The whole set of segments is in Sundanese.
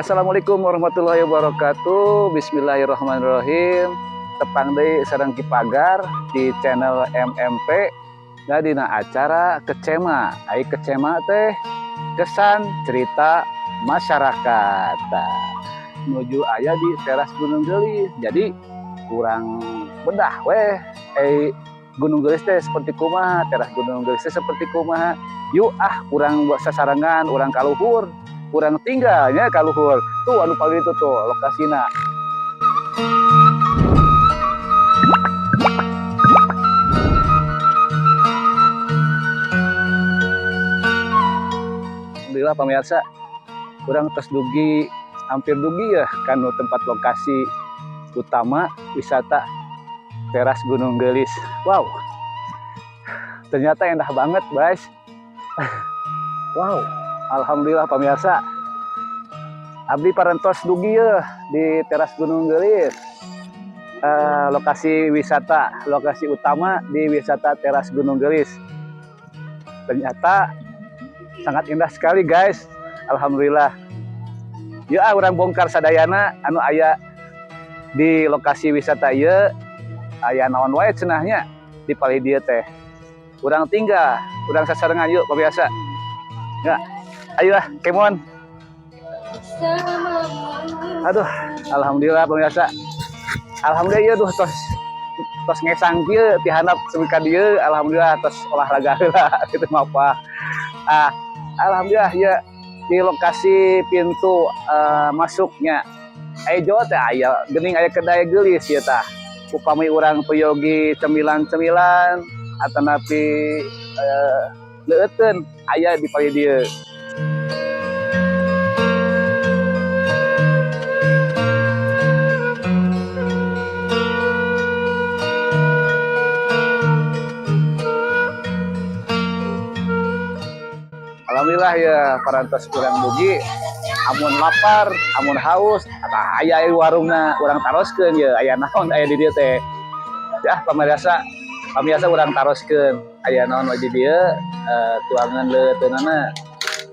Assalamualaikum warahmatullahi wabarakatuh. Bismillahirrahmanirrahim. Tepang deui sareng Ki Pagar di channel MMP. Nah, dina acara Kecema. Ai Kecema teh kesan cerita masyarakat. Tah, nuju aya di teras Gunung Geulis. Jadi kurang bedah weh. Gunung Geulis teh seperti kumaha, teras Gunung Geulis teh seperti kumaha. Yuk ah, urang buat sasarengan, urang kaluhur, urang tingal nya kaluhur. Tuh anu paling itu tuh lokasina. Alhamdulillah pemirsa, urang tos dugi, hampir dugi ya kanu tempat lokasi utama wisata teras Gunung Geulis. Wow, ternyata indah banget guys. Wow, alhamdulillah pemirsa, abdi parantos dugi ya di teras Gunung Geulis. Lokasi wisata, lokasi utama di wisata teras Gunung Geulis. Ternyata sangat indah sekali guys. Alhamdulillah. Ya, urang bongkar sadayana anu aya di lokasi wisata ieu, aya naon wae cenahnya di palih dieu teh. Urang tingal, urang sasarengan yuk pemirsa. Ya, ayo lah, kemon. Aduh, alhamdulillah pemirsa. Alhamdulillah ieu duh tos tos ngesang kieu ti handap semi ka dieu, alhamdulillah tos olahraga heula kitu mah apa. Ah, alhamdulillah ya di lokasi pintu masuknya. Aya Jawa teh aya geuning aya kedai geulis ieu tah. Upami urang peryogi cemilan-cemilan atanapi leueuteun aya di palih dieu. Alhamdulillah ya parantos urang dugi, amun lapar, amun haus, atah aya warungna urang taroskeun ya, aya naon aya di dieu teh. Ya pamirsa, pamirsa urang taroskeun aya naon di dieu, tuangan leueuteunana.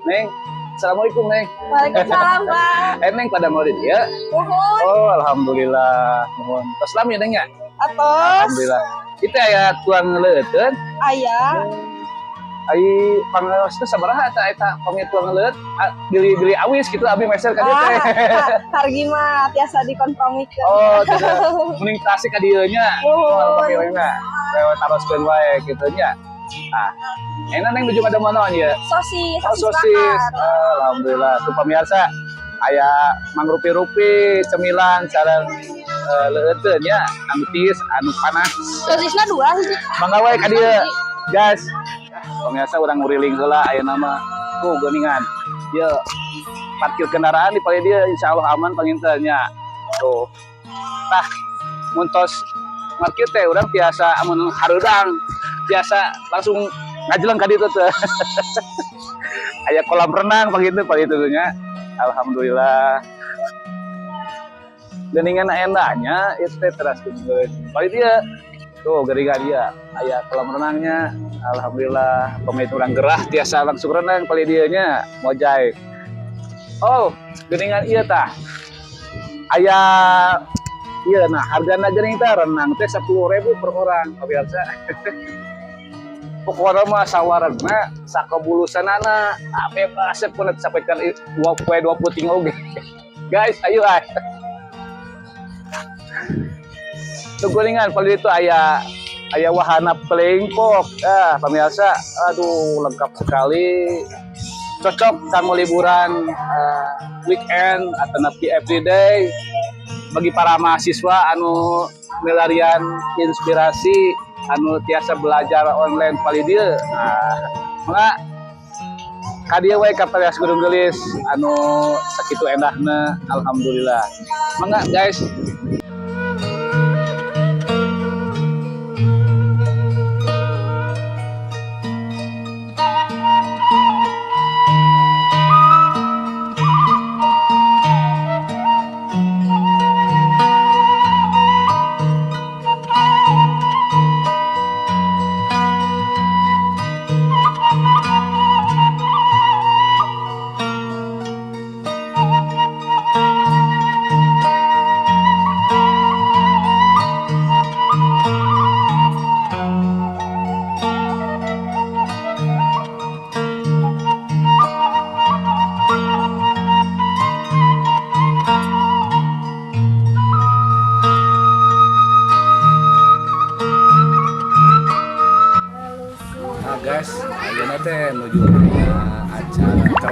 Neng, assalamualaikum Neng. Waalaikumsalam Pak. Neng pada mau di dieu? Muhun. Oh, alhamdulillah. Muhun. Tos lami Neng ya? Atos. Alhamdulillah. Itu aya tuang leueuteun. Aya. Ai pangaos teh sabaraha eta eta pami tuang leueut bili-bili awis gitu abi meser ka dieu teh. Hargi mah tiasa dikompromikeun. Oh, tidak. Mending tasik ka dieu nya. Muhun. Oh, pami nya. Lewat taroskeun wae kitu nya. Ah. Enak Neng nuju ada mana ya? Sosis, Oh, sosis sosis. bakar. Alhamdulillah. Tuh pemirsa, aya mangrupi-rupi cemilan sareng leueuteun nya, anu tiis, anu panas. Sosisna dua hiji. Mangga wae ka dieu. Gas. Pemirsa urang nguriling heula aya nama tuh geuningan. Ieu parkir kendaraan di palih dieu insyaallah aman panginten nya. Tuh. Tah, mun tos parkir teh urang tiasa amun hareudang tiasa langsung ngajeleng ka ditu teh. Aya kolam renang panginten palih ditu nya. Alhamdulillah. Geuningan endahnya ieu teh teras Gunung. Palih dieu tuh geuningan dia aya kolam renangnya. Alhamdulillah pemain urang gerah tiasa langsung renang palih dieu nya mojay. Oh, geuningan ieu tah. Aya ieu nah hargana geuning tah renang teh 10.000 per orang pemirsa. Pokokna mah sawaregna sakabulusanana bebas pun sampai kan dua poe dua puting oge. Guys, ayo ah. Tuh geuningan palih itu aya aya wahana playing park. Ah, pemirsa, aduh lengkap sekali. Cocok kanggo liburan weekend atau napi everyday bagi para mahasiswa anu milarian inspirasi anu tiasa belajar online palih dieu. Nah, mangga ka dieu we ka Teras Gunung Geulis anu sakitu endahna, alhamdulillah. Mangga guys.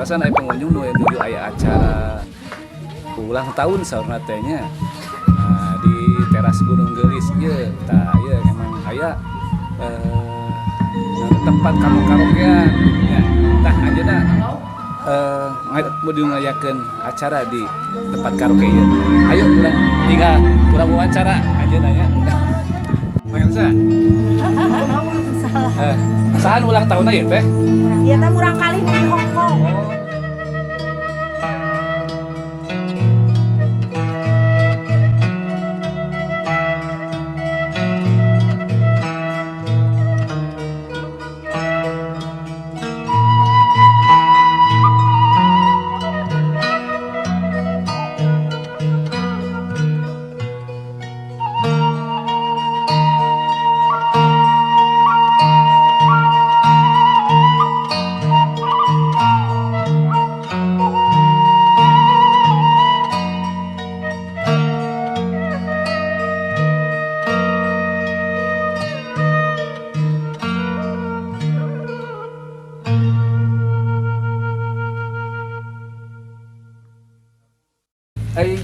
Kaleresan aya pengunjung nu nuju aya acara ulang tahun saurna teh nya. Nah, di teras Gunung Geulis ieu tah, ieu emang aya tempat karaokean nya. Tah, anjeunna nuju ngayakeun acara di tempat karaoke ieu. Ayo urang tinggal urang wawancara anjeunna nya. Pangersa. Saha ulang tahunna ieu teh? Iya teh murangkalih di Hong Kong. Oh.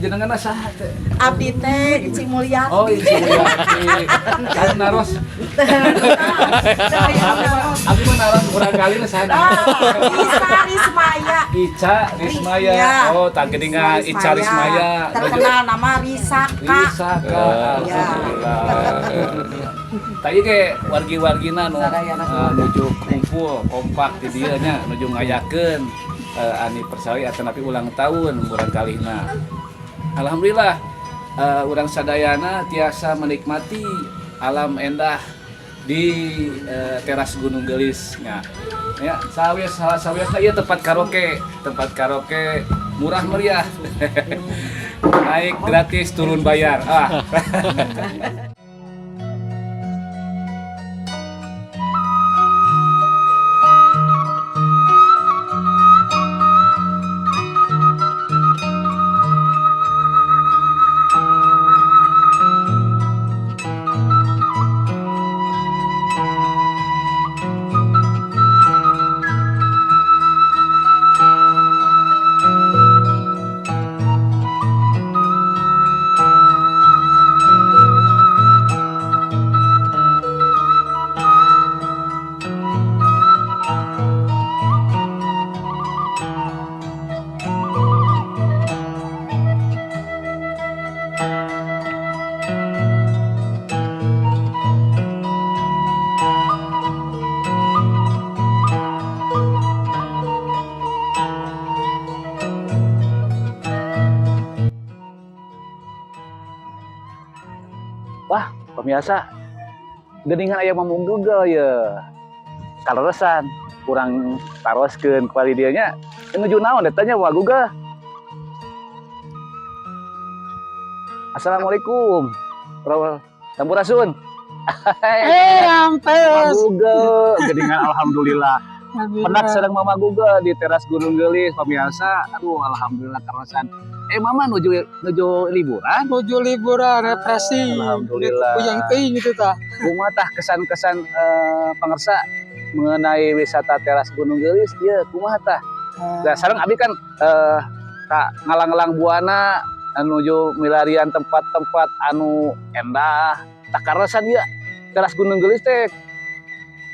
Jenengan saha teh? Abdi teh Ici Mulyati. Oh, Ici Mulyati. Saha naros? Abdi mah naros murangkalih saha? Ica Rismaya. Ica Rismaya. Iya. Oh, tah geuningan Ica Rismaya. Terkenal nama Risaka. Risaka. Iya. Alhamdulillah. Tadi ke wargi-wargina nu nuju kumpul kompak di dieu nya, nuju ngayakeun anniversary atau ulang tahun murangkalihna. Alhamdulillah, urang sadayana tiasa menikmati alam endah di teras Gunung Geulis nya. Ya, sawios salah sawiosna ieu tempat karaoke murah meriah. Naik gratis, turun bayar. Ah. Wah, pemirsa, geningan aya mamung Google ya. Kaleresan kurang taroskeun kuali dieu nya. Nuju naon eta nya, Wa Google? Assalamualaikum. Rawal Sampurasun. Rampes. Mama Google, geningan alhamdulillah. Pendak sareng Mama Google di teras Gunung Geulis, pemirsa. Aduh, alhamdulillah kaleresan. Mama nuju nuju liburan? Nuju liburan, refreshing. Alhamdulillah. Puyeng teuing gitu tah. Kumaha tah kesan-kesan pangersa mengenai wisata teras Gunung Geulis ieu, kumaha tah? Nah, sareng abi kan ka ngalang-alang buana nuju milarian tempat-tempat anu endah. Tah, kaleresan ieu teras Gunung Geulis teh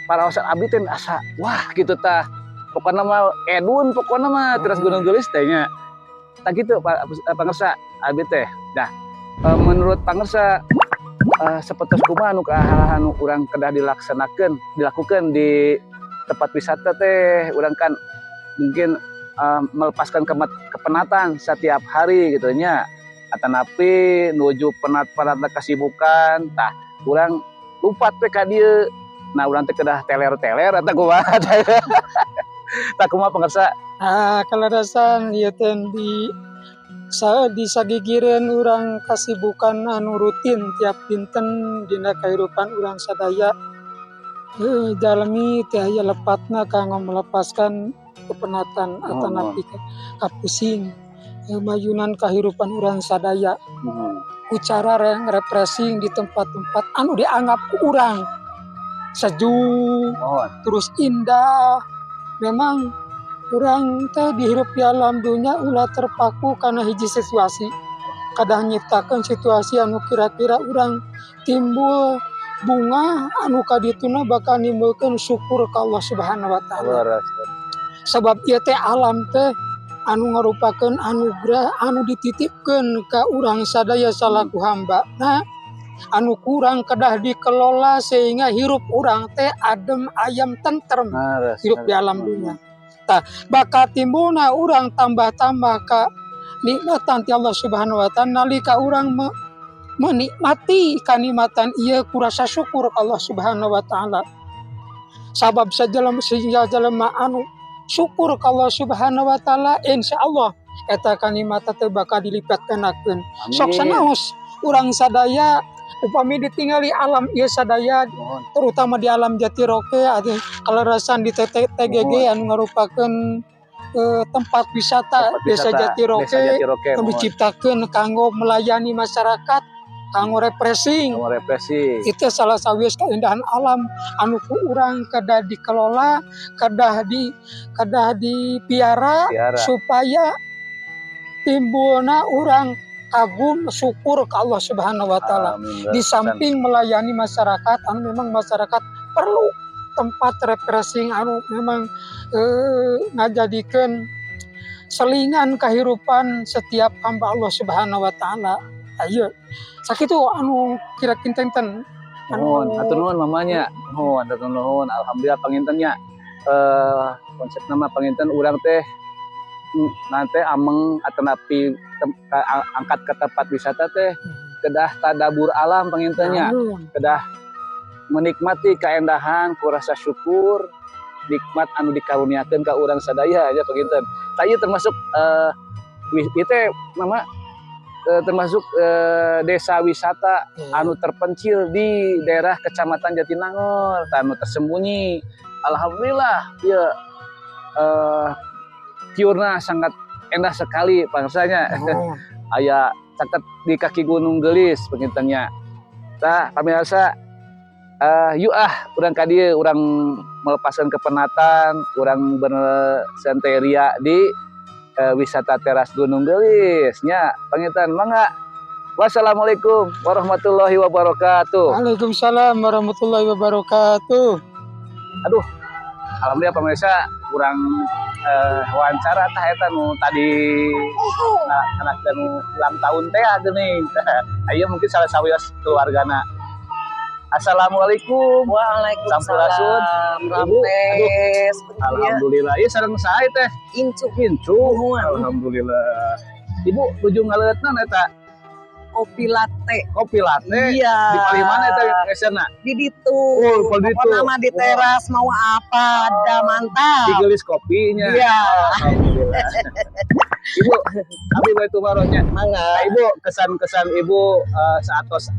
paraosan abi teh asa wah gitu tah. Pokokna mah edun, pokokna mah teras Gunung Geulis teh nya. Tah gitu, Pak pangersa abi teh. Dah, menurut pangersa sapertos kumaha anu hal anu urang kedah dilaksanakeun, dilakukan di tempat wisata teh? Urang kan mungkin melepaskan kepenatan setiap hari gitu nya, atanapi nuju penat-penat kesibukan. Tah, urang lupat we ka dieu. Nah, urang teh kedah teler-teler atau kumaha tah, kumaha pangersa? Ah, kaleresan ieu teh di sa di sagigireun urang kasibukan anu rutin tiap dinten dina kahirupan urang sadaya. Jalmi teh aya lepatna kanggo melepaskan kepenatan atanapi kapusing. Mayunan kahirupan urang sadaya. Ku cara refreshing di tempat-tempat anu dianggap ku urang sejuk, terus indah. Memang Urang teh dihirup di alam dunya ulah terpaku karena hiji situasi. Kedah nyiptakeun situasi anu kira-kira urang timbul bungah anu kadituna bakal nimbulkeun syukur ka Allah Subhanahu wa Taala. Leres. Sebab ieu teh alam teh anu ngarupakeun anugerah anu dititipkeun ka urang sadaya salaku hamba. Nah, anu kurang kedah dikelola sehingga hirup urang teh adem ayem tentrem hirup di alam dunia. Tah, bakal timbulna urang tambah-tambah ka nikmatan ti Allah Subhanahu wa Taala nalika urang menikmati kanikmatan ieu ku rasa syukur ka Allah Subhanahu wa Taala. Sabab sajelema sehingga jelema anu syukur ka Allah Subhanahu wa Taala, insya Allah eta kanikmatan teh bakal dilipatkeun. Sok sanaos urang sadaya upami ditingali alam ieu sadaya, terutama di alam Jatiroke atau kalerasan di TGG anu ngarupakeun tempat wisata Tempat Desa wisata Jatiroke Desa Jatiroke, yang diciptakeun kanggo melayani masyarakat, kanggo refreshing. Kanggo refreshing. Itu salah satu keindahan alam anu ku urang kedah dikelola, kedah dipiara Piara. Supaya timbulna urang kagum syukur ke Allah Subhanahu wa Taala. Amin. Di samping melayani masyarakat anu memang masyarakat perlu tempat refreshing anu memang ngajadikeun selingan kehidupan setiap hamba Allah Subhanahu wa Taala. Ayo. Sakitu anu kira kinten. Nuhun, hatur nuhun mamanya. Nuhun, hatur nuhun. Alhamdulillah panginten nya. Konsep nama panginten urang teh nanti ameng atanapi angkat ke tempat wisata teh kedah tadabur alam panginten nya. Kedah menikmati keindahan ku rasa syukur nikmat anu dikaruniakeun ka urang sadaya aja panginten. Tah, ieu termasuk ieu teh mama termasuk desa wisata anu terpencil di daerah Kecamatan Jatinangor, anu tersembunyi. Alhamdulillah, ya tiurna sangat endah sekali bangsanya. Aya caket di kaki Gunung Geulis panginten nya. Tah, pamirsa, yuk ah urang ka dieu, urang melepaskan kepenatan, urang bersantai ria di wisata teras Gunung Geulis nya panginten, mangga. Wassalamualaikum warahmatullahi wabarakatuh. Waalaikumsalam warahmatullahi wabarakatuh. Aduh, alhamdulillah pemirsa, kurang wawancara tah eta nu tadi, nah, anak nu ulang tahun teh geuning. Ayo mungkin salah sawios keluargana. Assalamualaikum. Waalaikumsalam. Sampurasun. Ibu, Rampes. Alhamdulillah. Iya, sareng saha teh? Incu. Incu. Nuhun. Alhamdulillah. Ibu nuju ngaleutna eta? Kopi latte. Kopi latte. Iya. Di palih mana eta ngeserna? Di ditu. Oh, di ditu. Pokoknya mah di teras mau apa ada, mantap. Di Geulis kopinya. Iya. Alhamdulillah. Ibu, abi bae tumarohnya. Mangga. Nah, Ibu, kesan-kesan Ibu saatos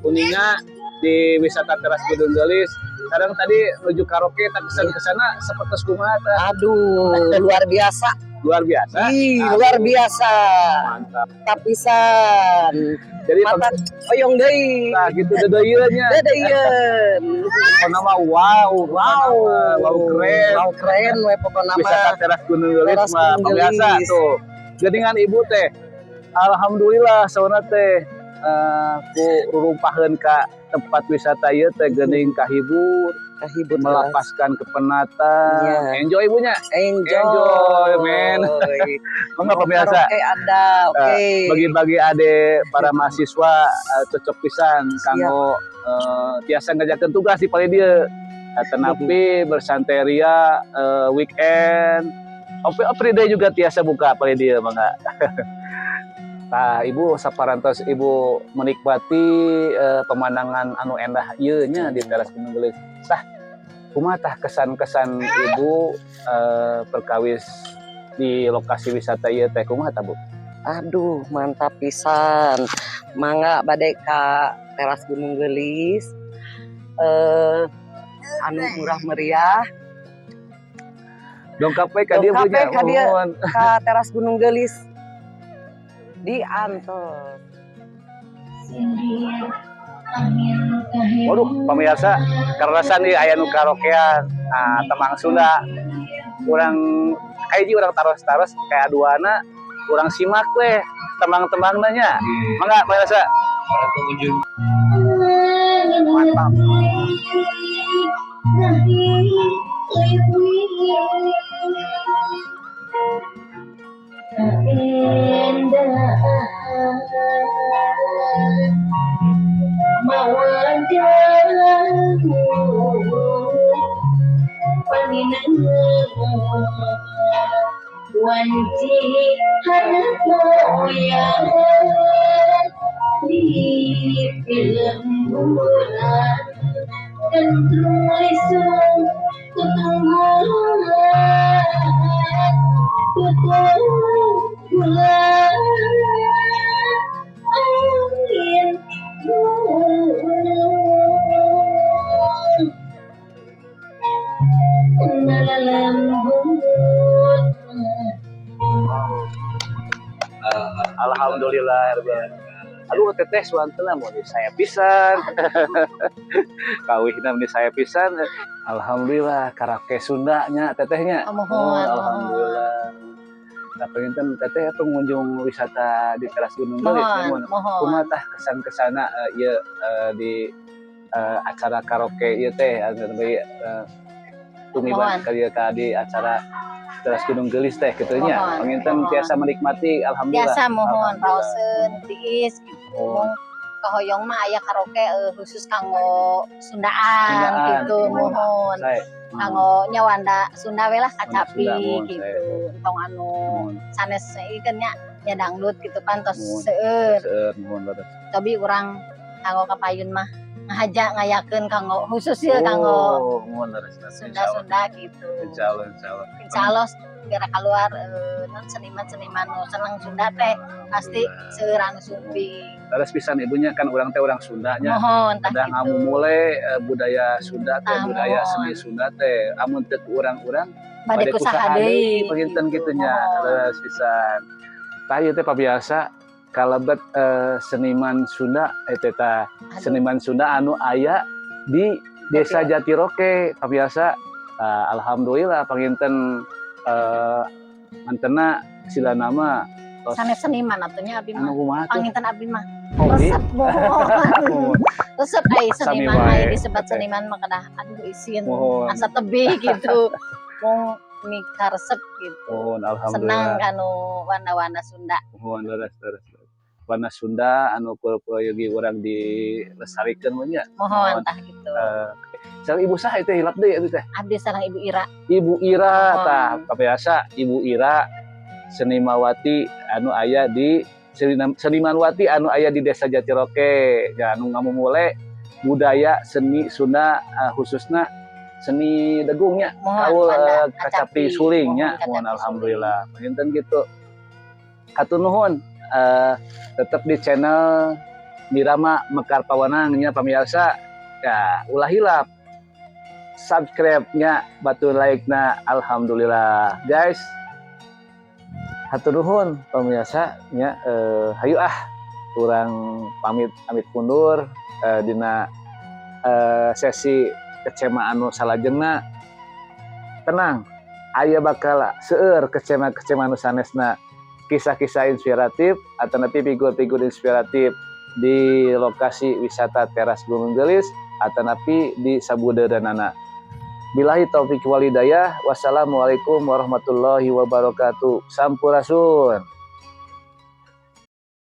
uninga di wisata teras Gunung Geulis. Sekarang tadi menuju karaoke, tak kesan kesana seperti kumaha tah? Aduh, luar biasa. Luar biasa. Ih, Aduh, luar biasa. Mantap. Tapisan. Jadi Mata hoyong deui. Nah, gitu deudeuieun nya. Deudeuieun. Pokona mah wow, Wow. wow keren. Wow keren we pokona mah. Wisata teras Gunung Geulis Teras mah Gunung pemirsa Geulis. tuh. Geningan Ibu teh. Alhamdulillah sauna teh ku rurumpaheun ka tempat wisata ieu teh geuning kahibur, Kahibur melepaskan kepenatan. Iya. Enjoy ibunya. Enjoy. Enjoy, man. Mangga pemirsa. Oke ada, oke. Bagi-bagi ade para mahasiswa cocok pisan kanggo tiasa ngerjakeun tugas di palih dieu. Tenapi bersantai ria weekend. Every day juga tiasa buka palih dieu, mangga. Nah, Ibu, saparantos Ibu menikmati pemandangan anu endah ieu nya di teras Gunung Geulis. Tah, kumaha tah kesan-kesan Ibu perkawis di lokasi wisata ieu teh, kumaha tah, Bu? Aduh, mantap pisan. Mangga bade ka teras Gunung Geulis. Anu murah meriah. Dongkap we ka dieu Dongkap Bu nya. We ka dieu. Nuhun. Ka teras Gunung Geulis. Di Antos. Waduh, pemirsa, kaleresan nih aya nu karaokean. Nah, temang Sunda. Urang kahiji urang taros-taros kayak aduana, urang simak weh tembang-tembangna nya. Mangga pemirsa. Para pengunjung. Mantap. Wanci moyang di film bulan kentrung lisung tutunggulan tutunggulan angin gunung lembut. Alhamdulillah. Aduh, teteh suantena mau di saya pisan. Kawihna di saya pisan. Alhamdulillah karaoke Sunda nya tetehnya. Oh, muhun, Oh, alhamdulillah. Nah, panginten teteh pengunjung wisata di Teras Gunung Geulis Muhun, muhun. Kumaha tah kesan-kesana ieu di acara karaoke ieu teh anu nembe tumiban Muhun. ka dieu ka di acara Teras Gunung Geulis teh kitu nya. Muhun, Panginten muhun. tiasa menikmati, alhamdulillah. Biasa muhun, Alhamdulillah. raoseun tiis gitu. Oh. Mung kahoyong mah aya karaoke khusus kanggo Sundaan, Sundaan, gitu muhun. muhun. Sae. Kanggo nya wanda Sunda we lah kacapi Sunda, muhun, gitu. Entong anu Muhun. sanes ieu kan nya nya dangdut gitu kan tos Muhun. seueur. Seueur muhun leres. Cobi urang kanggo kapayun mah ngahaja ngayakeun kanggo khusus ieu kanggo Oh, muhun leres leres. Sunda-Sunda gitu. Insyaallah, insyaallah. Insya Allah biar keluar non seniman-seniman nu seneng Sunda teh pasti seueur anu sumping. Leres pisan ibunya, kan urang teh urang Sunda nya. Muhun tah Kedah gitu. ngamumule budaya Sunda teh, Tah, budaya muhun. seni Sunda teh. Amun teu ku urang-urang Bade ku saha deui panginten gitu. kitu nya. Muhun. Leres pisan. Tah ieu teh pabiasa kalebet seniman Sunda eta tah Aduh. seniman Sunda anu aya di Desa Jatiroke pabiasa. Tah, alhamdulillah panginten mantena sila nama tos Sanes seniman atunya abi anu mah. kumaha tuh? Panginten abi mah Hobi. resep muhun. Resep ai Sami seniman wae, ai disebut teteh. seniman mah kedah aduh isin Muhun. asa tebih gitu. Mung mika resep gitu. Muhun, Senang alhamdulillah. kanu wanda-wanda Sunda. Muhun leres leres. Warna Sunda anu ku yogi urang dilestarikeun we nya. Muhun tah gitu. Sareng ibu saha itu hilap deui itu teh? Abdi sareng Ibu Ira. Ibu Ira Muhun. tah kabiasa Ibu Ira Senimawati anu aya di Senimanwati anu aya di Desa Jatiroke ya, anu ngamumule budaya seni Sunda, khususna seni degungnya Muhun kaul wanda kacapi sulingnya. Muhun, kacapi Muhun, suling. alhamdulillah panginten gitu. Hatur nuhun, tetap di channel Nirama Mekar Pawanang nya pamirsa ya, ulah hilap subscribe-nya, batu like-na. Alhamdulillah guys, hatur nuhun pemirsa nya. Hayu ah kurang pamit amit mundur dina sesi kecema anu salajengna. Tenang, aya bakal seueur kecema-kecema anu sanesna, kisah-kisah inspiratif atau nanti figur-figur inspiratif di lokasi wisata Teras Gunung Geulis atau napi di sabudeureunana. Billahi taufik walhidayah. Wassalamualaikum warahmatullahi wabarakatuh. Sampurasun.